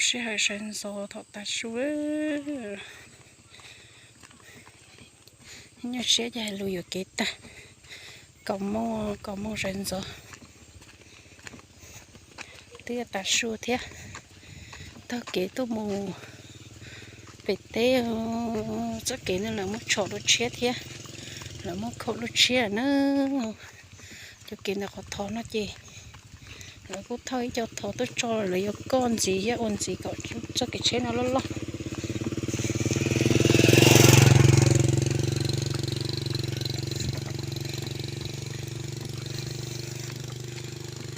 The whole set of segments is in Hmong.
Sij hawm sawv ntxov thaum tav su, nyuaj siab ces lus yuam kev tag. Kaum moos, kaum moos sawv ntxov, twb yog tav su thiab. Taug kev tuaj mus pem teb, txoj kev no lawv muab tshom dua tshiab thiab, lawv muab khaum dua tshiab na. Cov kev ntawm qhov thov no ces lawv kuj thauj ib co thov tuaj tso, lawv yuav koj ntxiv thiab ua ntxiv kom txoj kev tsheb no loj loj.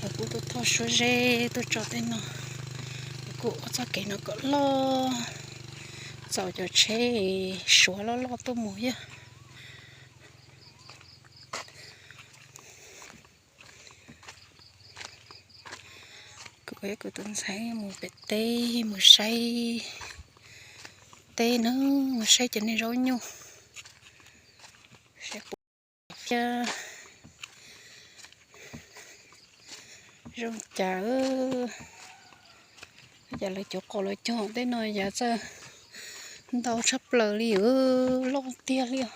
Lawv kuj tuaj thauj suab zeb tuaj tso tej no, lawv kuj ua txoj kev no kom loj, txaus cov tsheb suav loj loj tuaj mus thiab. Kuv, kuv tus ntxhais mus pem teb mus saib teb na, mus saib cov niag zaub nyuj, saib puas thiab zoo cas. Cas lawv cov qos lawv cog tej no yav txawj ntau tshaj plaws li, loj tiag li os.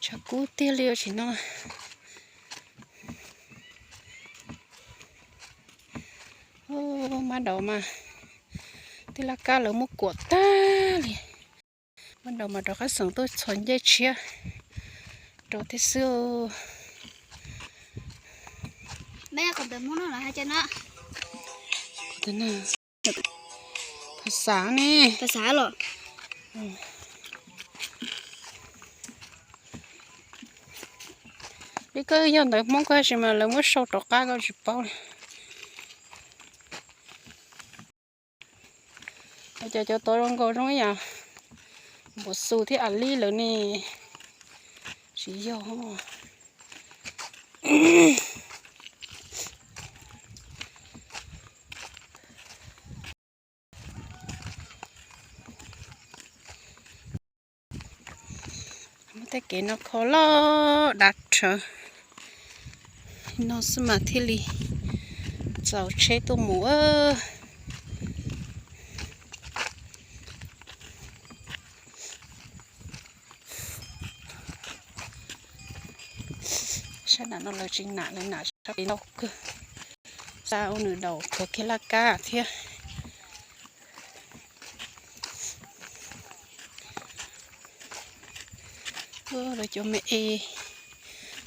Tshav kub tiag li os tsim no. Mab daum mas tij laj kab lawv muab kuam tag li. Mab daum mas rov qab xeem tuaj txhos ncej tshiab rau thiab xwb. Phas xav ne. Li koj yog ntawv Hmoob koj sim mas lawv muab sau rov qab koj tsis paub li. Cov, cov tod zoo nkaus zoo ib yam npum xus thiab a li lawm ne. Tsis yog. Muab tej kev no kho loj dav rhawv no xwb mas thiaj li txaus tsheb tuaj mus. Sab nram no lawv tsis nam, lawv nam sab pem ntau kawg. Xa ua nws daus kov kiag laj kab thiab. Lawv cov me es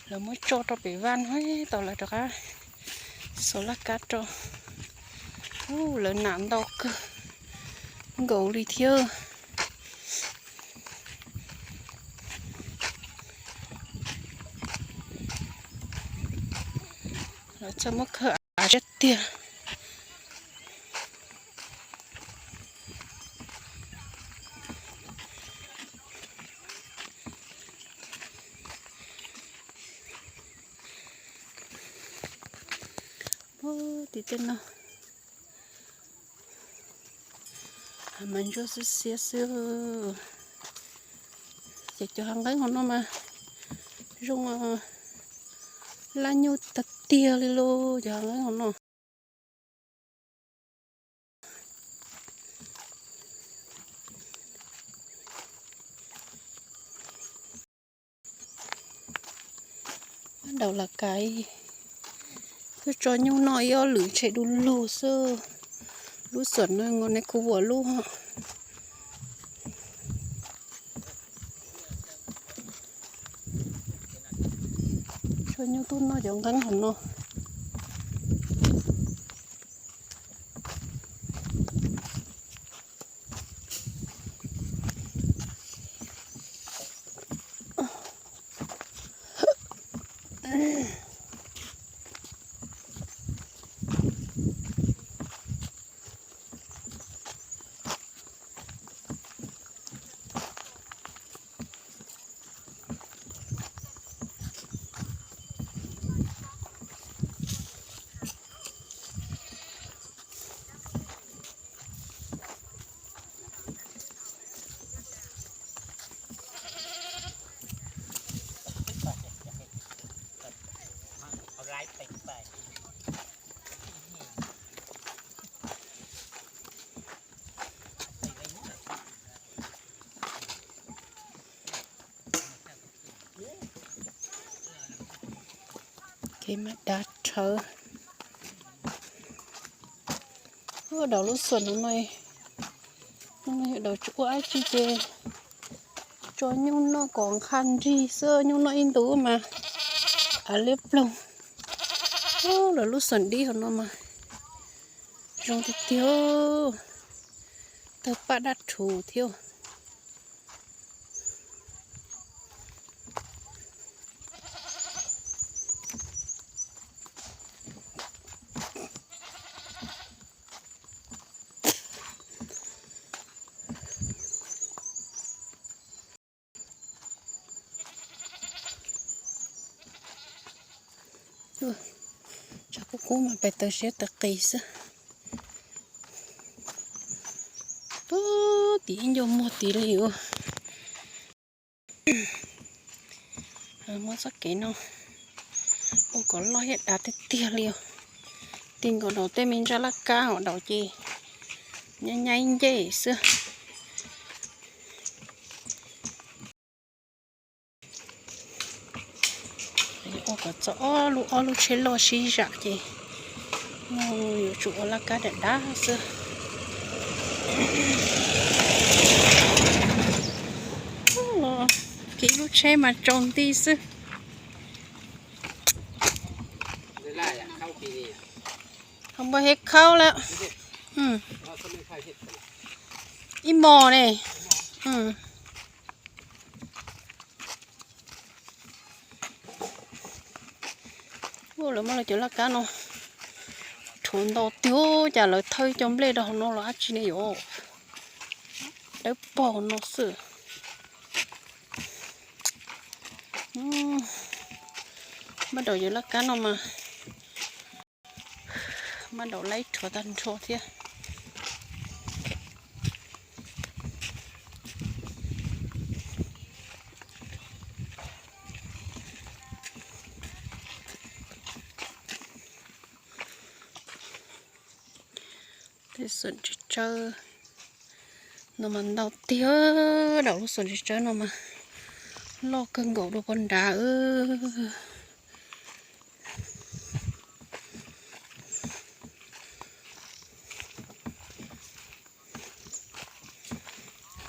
lawv muab tso rau pem vaj no, tau lawv rov qab xuas laj kab rau. Lawv nam ntau kawg nkaus li thiab. Lawv txawj muab khawb av siab tiag. Tim tej no mas ntsuab xiab xiab xwb. Ces cov hav nqeeb hauv no mas zoo laj nyuj tag tiag li lauj, cov hav nqeeb hauv no. Daus las kais, twb tso nyuj noj ib ob lwm ntshe du lug xwb. Lub xom no nkaus ne kuv vuam lub. Tso nyuj tuaj noj cov nqeeb hauv no. Dav rhawv. Daus lub xum no, daus tsis ua dab tsi ces tso nyuj noj kom nqha nrig xwb, nyuj noj ib ntus mas av liab ploog. Lawv lub xum dib hauv no mas zoo tiag tiag, tawg paj dab rhuv thiab. Tshav kub kub mas pes taws siab taws qis xwb. Puag tim ib ncua muag tid li ua. Muab txoj kev no ua kom loj thiab dav tiag tiag li os. Ti nkaus daus tej me ntsaj laj kab hauv daus ces nyaib nyaib ncej xwb. Ua kom txog ob lub, ob lub tsheb loj sib zam ces yuav tsum ua laj kab dav dav xwb. Kev lub tsheb mas tsaus nti xwb. Ho npua hev khaub lawm. Ib mos ne. Lawv muab lawv cov laj kab no rhuav ntau tiag, cas lawv thawb cov nplej rau hauv no los dab tsi ne yuav dawb paug no xwb. Mab daus cov laj kab no mas mab daus laib rhuav tag nrho thiab. Tej xum tsev tsawb no mas ntau tiag, daus lub xum tsev tsawb no mas loj kawg nkaus dua pog nrad.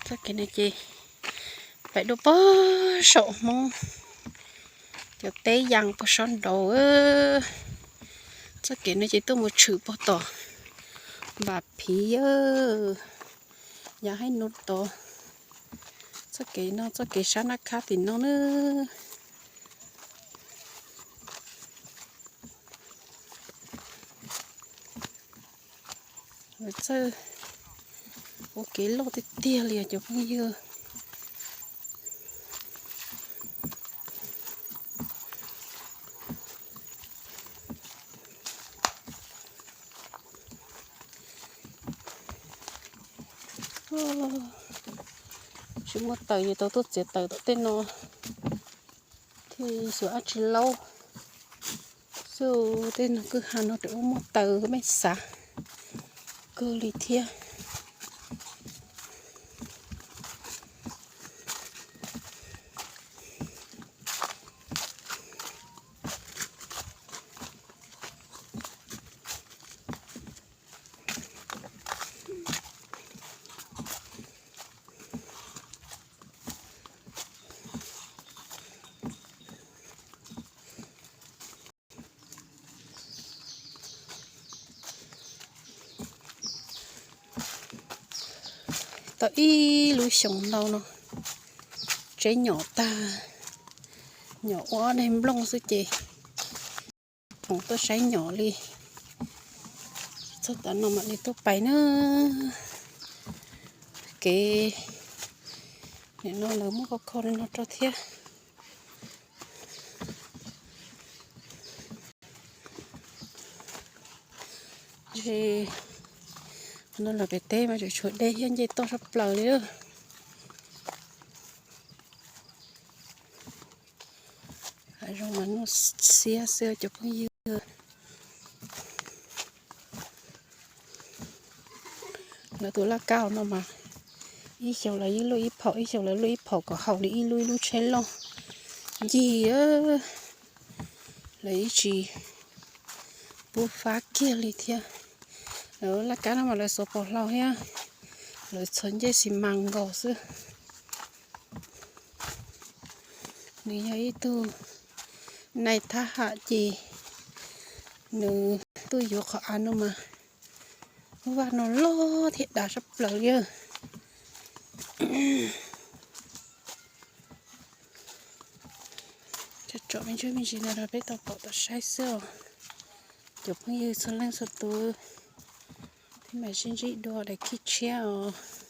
Txoj kev no ces pem dua pog saum Hmoob cov teb yas pog sab nraud. Txoj kev no ces tuaj mus tshwm pog tom Npas Phiv, yav Haib Nus tod. Txoj kev no txoj kev sab nab khab tim no na. Txawj ua kev loj tiag tiag li os cov phooj ywg. Tsis muaj taws ces tau tuaj txiav taws tom tej no thiaj xyuas dab tsi laub xwb. Tej no kwj ha no twb ua muaj taws mej xav kawg li thiab. Tau ib lub xyoos ntau no tseb nyom tag, nyom ua ob daig nplooj xwb ces phoom tuaj saib nyom li. Txog tav no mam li tuaj pais na. Kev nim no lawv muab khau khau li no rau thiab. Tab sis no los pem teb mas tseem tshuav dej thiab nce toj sab plaws li. Hav zoov mas nyuaj siab xwb cov phooj ywg. Lawv tus laj kab no mas ib xyoos lawv ib lub ib phaum, ib xyoos lawv lub ib phaum kom haum li ib lub ib lub tsheb loj ncig. Lawv yeej tsis pub fab kiag li thiab. Lawv laj kab no mas lawv xuas pos hlau thiab, lawv txhos ncej xi mas nkaus xwb. Nws yog ib tug nais thab ham ces nws tuaj yuav qhov av no mas lub vaj no loj thiab dav sab plaws li. Tsom me ntsis me ntsis no rau peb tau pom tau saib xwb os. Cov phooj ywg txhua leej txhua tus, peb mam sib ntsib dua daim khib tshiab os.